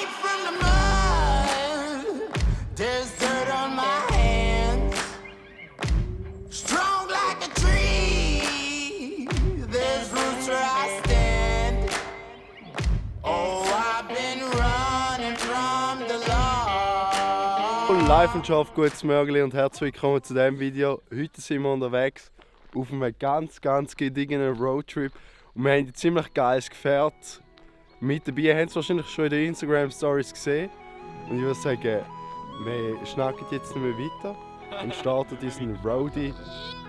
Right from the mud, there's dirt on my hands. Strong like a tree, there's roots where I stand. Oh, I've been running from the law. Live und scharf, gutes Morgen und herzlich willkommen zu diesem Video. Heute sind wir unterwegs auf einem ganz gediegenen Roadtrip und wir haben ein ziemlich geiles Gefährt mit dabei. Ihr habt es wahrscheinlich schon in den Instagram Stories gesehen. Und ich würde sagen, wir schnacken jetzt nicht mehr weiter und starten diesen Roadie.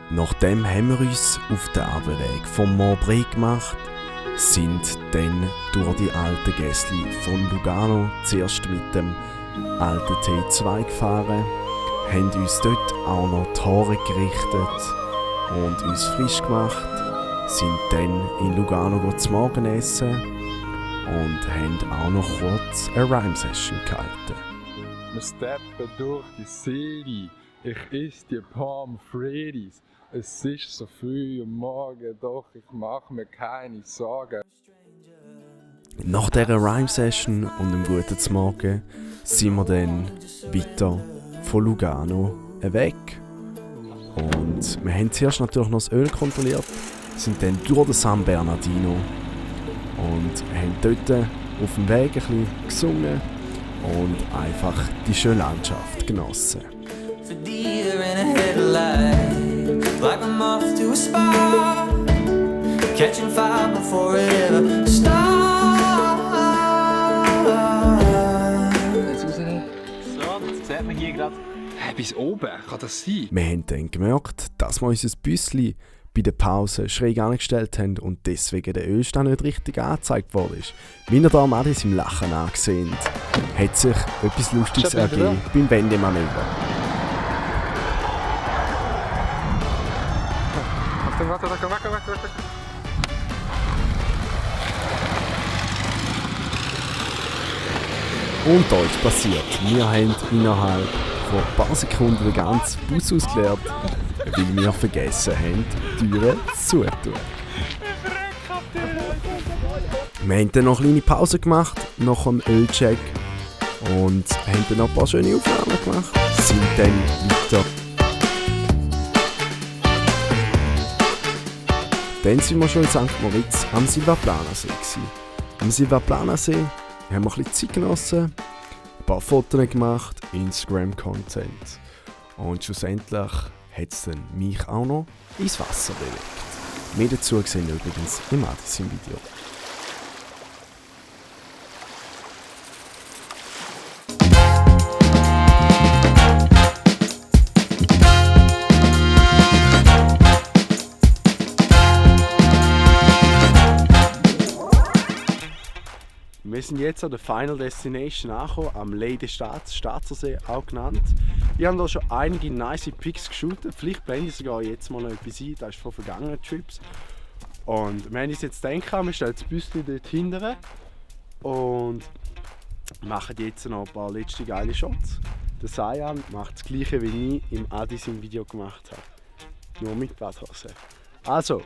Nachdem haben wir uns auf den Abweg vom Montbray gemacht, sind dann durch die alten Gässli von Lugano zuerst mit dem alten T2 gefahren, haben uns dort auch noch die Haare gerichtet und uns frisch gemacht, sind dann in Lugano zum Morgen essen und haben auch noch kurz eine Rhyme-Session gehalten. Wir steppen durch die City, ich esse die Palm Freddy's. Es ist so früh am Morgen, doch ich mache mir keine Sorgen. Nach dieser Rhyme-Session und einem guten Morgen sind wir dann weiter von Lugano weg. Und wir haben zuerst natürlich noch das Öl kontrolliert, sind dann durch den San Bernardino und haben dort auf dem Weg ein bisschen gesungen und einfach die schöne Landschaft genossen. For deer in a headlight, like I'm off to a spa, catching fire before it ever starts. So, jetzt sieht man hier gerade. Bis oben, kann das sein? Wir haben dann gemerkt, dass wir unser Büsschen bei der Pause schräg angestellt haben und deswegen der Ölstand nicht richtig angezeigt worden ist. Wie ihr hier am Adis im Lachen angesehen hat sich etwas Lustiges ergeben beim Wendemanöver. Warte. Und da ist passiert. Wir haben innerhalb von ein paar Sekunden den ganzen Bus ausgeleert, weil wir vergessen haben, die Türen zuzutun. Wir haben dann noch eine kleine Pause gemacht, nach einem Ölcheck und haben dann noch ein paar schöne Aufnahmen gemacht. Sind dann weiter. Dann sind wir schon in St. Moritz am Silvaplanersee gewesen. Am Silvaplanersee haben wir ein bisschen Zeit genossen, ein paar Fotos gemacht, Instagram-Content. Und schlussendlich hat es dann mich auch noch ins Wasser bewegt. Mehr dazu sehen wir übrigens im Adis im Video. Wir sind jetzt an der Final Destination angekommen, am Lady Staatsersee auch genannt. Wir haben da schon einige nice Pics geshootet, vielleicht blende ich sogar jetzt mal noch etwas ein, das ist von vergangenen Trips. Und wir haben uns jetzt gedacht, wir stellen das Büsschen dort hinten und machen jetzt noch ein paar letzte geile Shots. Der Sayan macht das gleiche wie ich im Adis im Video gemacht habe, nur mit Badhose. Also,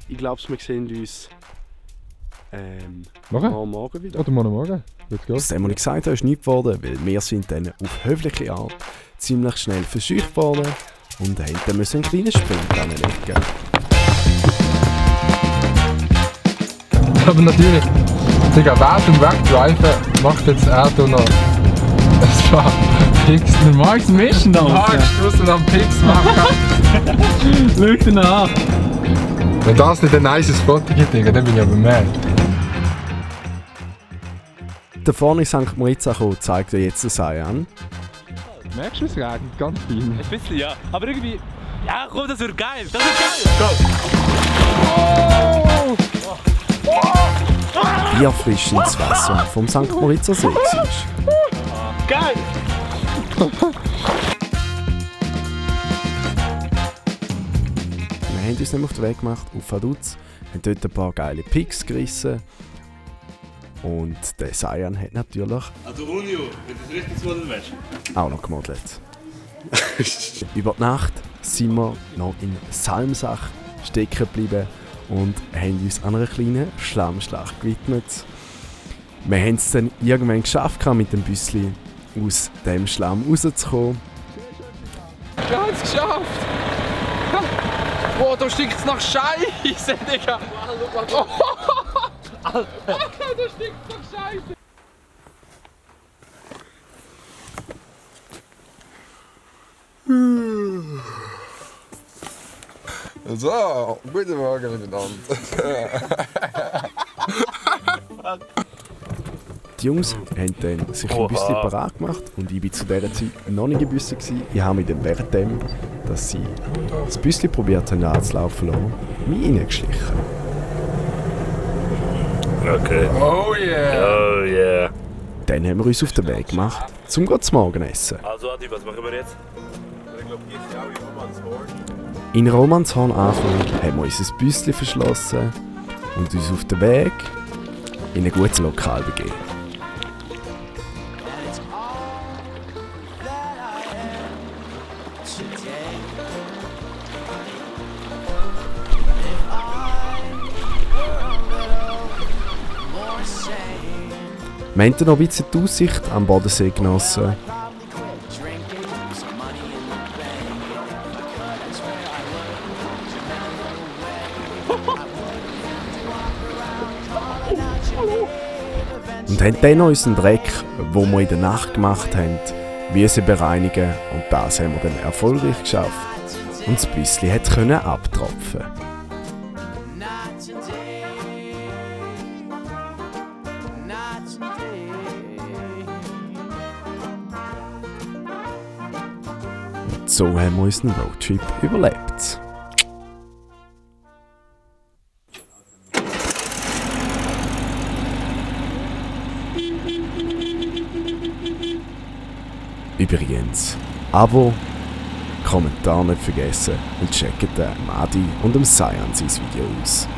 ich glaube, wir sehen uns morgen wieder. Oder morgen. Let's go. Was ich gesagt habe, ist nichts geworden, weil wir sind dann auf höfliche Art ziemlich schnell verscheucht worden und dann müssen einen kleinen Sprint anlegen. Aber natürlich, Digga, während dem Wegdriven macht jetzt das Auto noch. Das war Pix. Du magst mischen da Ah, ich muss noch einen Pix machen. Schau dir nach. Wenn das nicht ein nice Spot gibt, Digga, dann bin ich aber mad. Da vorne in St. Moritz angekommen, zeigt er jetzt den Sayan. Merkst du, es regnet ganz fein. Ein bisschen, ja. Aber irgendwie. Ja, komm, das wird geil. Das wird geil. Oh! Wie erfrischend das Wasser vom St. Moritzer See war. Geil! Wir haben uns nämlich auf den Weg gemacht auf Vaduz, haben dort ein paar geile Pics gerissen. Und der Sayan hat natürlich Also Unio, wenn du das richtiges Model willst. auch noch gemodelt. Über die Nacht sind wir noch in Salmsach stecken geblieben und haben uns einer kleinen Schlammschlacht gewidmet. Wir haben es dann irgendwann geschafft, mit dem Büssli aus dem Schlamm rauszukommen. Wir haben es geschafft! Boah, da stinkt es nach Scheiße, Digga! Oh, Alter, da stinkt es nach Scheiße! So, guten Morgen miteinander. Die Jungs haben dann sich ein bisschen parat gemacht und ich war zu dieser Zeit noch nicht gebüssen. Ich habe mich dann währenddem, dass sie das Büssli probiert haben anzulaufen lassen, mich reingeschlichen. Okay. Oh yeah! Oh yeah. Dann haben wir uns auf den Weg gemacht, zum zu Morgen essen. Also Adi, was machen wir jetzt? In Romanshorn angekommen, haben wir unser Büssli verschlossen und uns auf den Weg in ein gutes Lokal begeben. Wir haben dann noch ein bisschen die Aussicht am Bodensee genossen. Und haben dann noch unseren Dreck, den wir in der Nacht gemacht haben, bereinigen. Und das haben wir dann erfolgreich geschafft. Und das Büssli konnte abtropfen. Und so haben wir unseren Roadtrip überlebt. Übrigens, Abo, Kommentar nicht vergessen und checkt den Madi und dem Sayan sein Video aus.